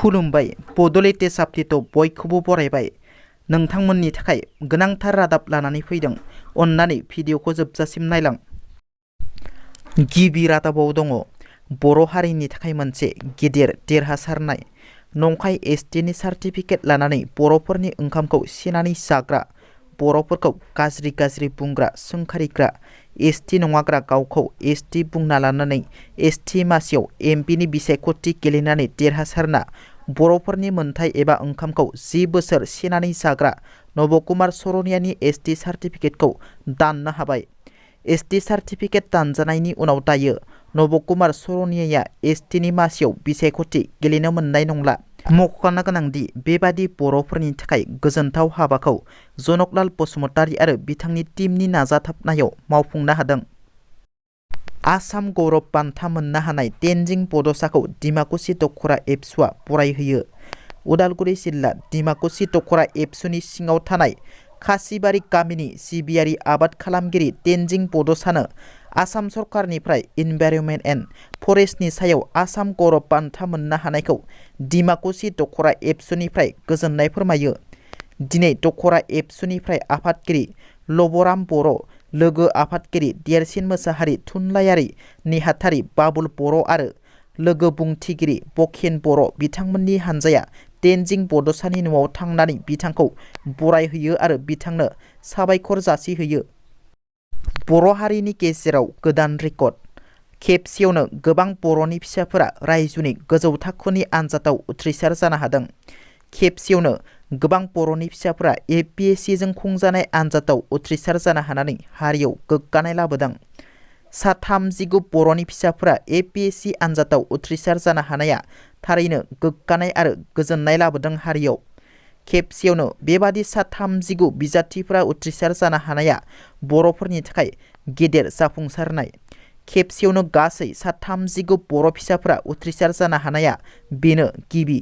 खुलुमबाय बड'लेण्ड साप्लिटआव बयखौबो बरायबाय। नोंथांमोननि थाखाय गोनांथार रादाब लानानै फैदों। अन्नानै भिडिअखौ जोबजासिम नायलां। गिबि रादाबाव दङ बर' हारिनि थाखाय मोनसे गिदिर देरहासारनाय। नंखाय एसटिनि सार्टिफिकेट लानानै बर'फोरनि ओंखामखौ सेनानै जाग्रा, बर'फोरखौ गाज्रि गाज्रि बुंग्रा सोंखारिग्रा, एसटि नङाग्रा गावखौ एसटि बुंना लानानै एसटि मासियाव एमपिनि बिसायख'थि गेलेनानै देरहासारना बर'फोरनि मोन्थाय एबा ओंखामखौ 10 बोसोर सेनानै जाग्रा नबकुमार सरनियानि एसटि सार्टिफिकेटखौ दाननो हाबाय। एसटि सार्टिफिकेट दानजानायनि उनाव दायो नबकुमार सरनियाया एसटिनि मासियाव बिसायख'थि गेलेनो मोननाय नंला। मख'नो गोनांदि बेबादि बर'फोरनि थाखाय गोजोनथाव हाबाखौ जनकलाल बसुमतारी आरो बिथांनि टीमनि नाजाथाबनायाव मावफुंनो हादों। आसाम गौरब बान्था मोननो हानाय तेनजिं बड'साखौ डिमाकुसि दख'रा एबसुआ बरायहोयो। उदालगुरि जिल्ला डिमाकुसि दख'रा एबसुनि सिङाव थानाय खासिबारि गामिनि सिबियारि आबाद खालामगिरि तेनजिं बड'सानो आसाम सरकारनिफ्राय इनभाइरनमेन्ट एन्ड फरेस्टनि सायाव आसाम गौरब बान्था मोननो हानायखौ डिमाकुसि दख'रा एबसुनिफ्राय गोजोननाय फोरमायो। दिनै दख'रा एबसुनिफ्राय आफादगिरि लबराम बर', लोगो आफादगिरि देरसिन मोसाहारि थुनलाइयारि नेहाथारि बाबुल बर' आरो लोगो बुंथिगिरि बकेन बर' बिथांमोननि हानजाया तेनजिं बड'सानि न'आव थांनानै बिथांखौ बरायहोयो आरो बिथांनो साबायखर जासिहोयो। बर' हारिनि गेजेराव गोदान रेकर्ड। खेबसेयावनो गोबां बर'नि फिसाफोरा रायजोनि गोजौ थाखोनि आनजादाव उथ्रिसार जानो हादों। खेबसेयावनो गोबां बर'नि फिसाफोरा UPPL खुंजानाय आनजादाव उथ्रिसार जानो हानानै हारियाव गोग्गानाय लाबोदों। सा 39 बर'नि फिसाफोरा UPPL आनजादाव उथ्रिसार जानो हानाया थारैनो गोग्गानाय आरो गोजोननाय लाबोदों हारियाव। खेबसेयावनो बेबादि सा 39 बिजाथिफोरा उथ्रिसार जानो हानाया बर'फोरनि थाखाय गेदेर जाफुंसारनाय। खेबसेयावनो गासै सा 39 बर' फिसाफोरा उथ्रिसार जानो हानाया बेनो गिबि।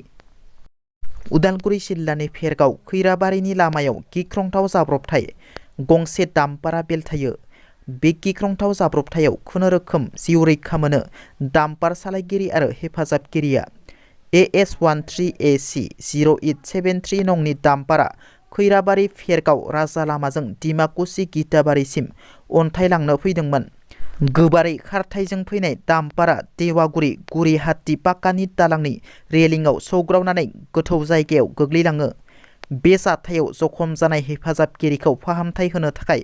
उदालगुरि जिल्लानि फेरगाव खैराबारिनि लामायाव गिख्रंथाव जाब्रबथाय। गंसे डाम्पारा बेलथायो। बे गिख्रंथाव जाब्रबथायाव खुनुरोखोम जिउ रैखा मोनो डाम्पार सालायगिरि आरो हेफाजाबगिरिया। AS13AC0873 नंनि डाम्पारा खैराबारि फेरगाव राजा लामाजों डिमाकुसि गिताबारिसिम अन्थाइ लांनो फैदोंमोन। गोबारै खारथाइजों फैनाय डाम्पारा देवागुरि गुरिहाटि पाक्कानि दालांनि रेलिंआव सौग्रावनानै गोथौ जायगायाव गोग्लैलाङो। बे जाथायाव जखम जानाय हेफाजाबगिरिखौ फाहामथाय होनो थाखाय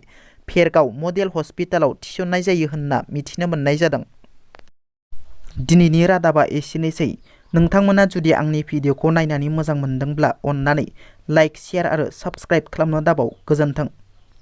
फेरगाव मडेल हस्पिटालाव थिसननाय जायो होनना मिथिनो मोननाय जादों। दिनैनि रादाबा एसेनोसै। नोंथांमोना जुदि आंनि भिडिअखौ नायनानै मोजां मोनदोंब्ला अन्नानै लाइक, शेयार आरो साबस्क्राइब खालामनो दाबाव। गोजोन्थों।